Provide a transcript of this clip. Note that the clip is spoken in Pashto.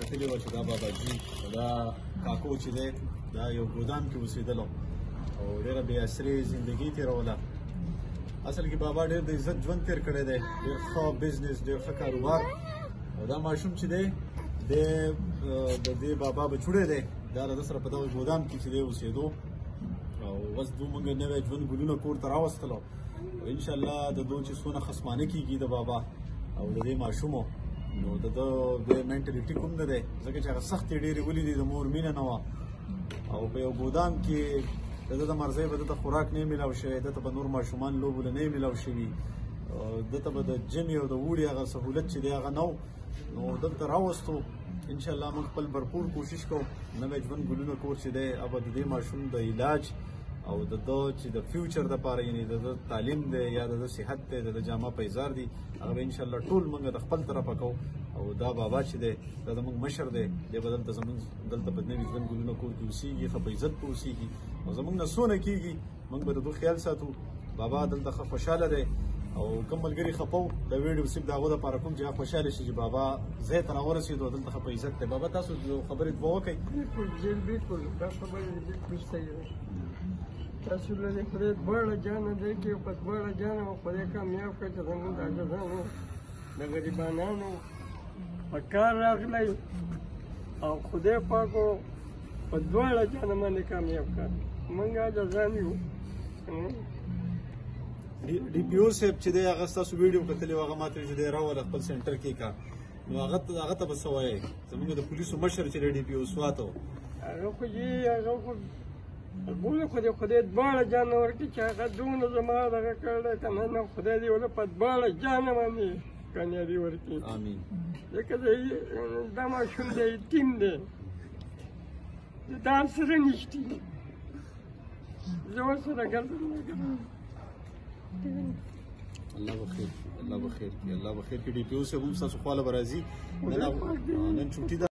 کتلې وه چې دا باباجي دا کاکو چې دی دا یو ګودام کې اوسېدلو او ډېره بې اسرې زندګي تېروله. اصل کې بابا ډېر د عزت ژوند تېر کړی دی، ډېر ښه بزنس، ډېر ښه کاروبار. او دا ماشوم چې دی د دې بابا بچوړی دی، دا له ده سره په دغه ګودام کې چې دی اوسېدو. او اوس دوی موږ نوی ژوند ګلونه کور ته راوستلو. او انشاءالله د دوی چې څونه خصمانه کېږي د بابا او د دې ماشومو، نو د ده د mentality کوم نه دی، ځکه چې هغه سختې ډېرې ولیدې، د مور مینه نه وه. او په یو ګودام کې د ده د مرضۍ به ده ته خوراک نه میلاو شوی، ده ته به نور ماشومان لوبو له نه میلاو شوي، ده ته به د ژمي او د اوړي هغه سهولت چې دی هغه نه و. نو دلته راوستو. انشاءالله موږ خپل بھرپور کوشش کوو نوی ژوند ګلونه کور چې دی هغه د دې ماشوم د علاج او د ده چې د future دپاره، یعنې د ده تعلیم دی یا د ده صحت دی، د ده جامه پیزار دی، هغه به انشاءالله ټول موږ د خپل طرفه کوو. او دا بابا چې دی دا زموږ مشر دی، دی به دلته زموږ دلته په نوي ژوند ګلونه کور کې اوسېږي، ښه په عزت به اوسېږي. او زموږ نه څونه کېږي موږ به د دوی خیال ساتو. بابا دلته ښه خوشحاله دی. او کوم ملګري خفه وو د ویډیو صرف د هغو دپاره کوم چې هغه خوشحاله شي چې بابا ځای ته راورسېدو، دلته ښه په عزت دی. بابا تاسو خبرې دوه وکړئ. بالکل بالکل، دا خبرې بالکل صحیح ده. تاسو له دې خدای دواړه جانه درکړي او په دواړه جانه مو خدای کامیاب کړ چې زموږ د عاجزانو د غریبانانو په کار راغلی او خدای پاک په دواړه جانه باندې کامیاب کړ. موږ عاجزان یو. ډي پي او صاحب چې دی هغه ستاسو ویډیو کتلې وه، هغه ماته ویل چې دی راوله خپل center کې کا، نو هغه ته به څه وایې؟ زموږ د پولیسو مشر چې دی ډي پي او سوات و، هغه خو یې هغه خو ګوره خو دې خدای دواړه جانه ورکړي چې هغه دونه زما دغه کړی که نه، نو خدای دې ورله په دواړه جانه باندې کامیابي ورکړي. آمین. ځکه دا ماشوم دی یتیم دی، دا سره نشتي، زه ورسره ګرځم. الله بخیر، الله بخیر کړي، الله بخیر کړي. ډي پي او صاحب هم ستاسو خواله به راځي. نن چوټي ده.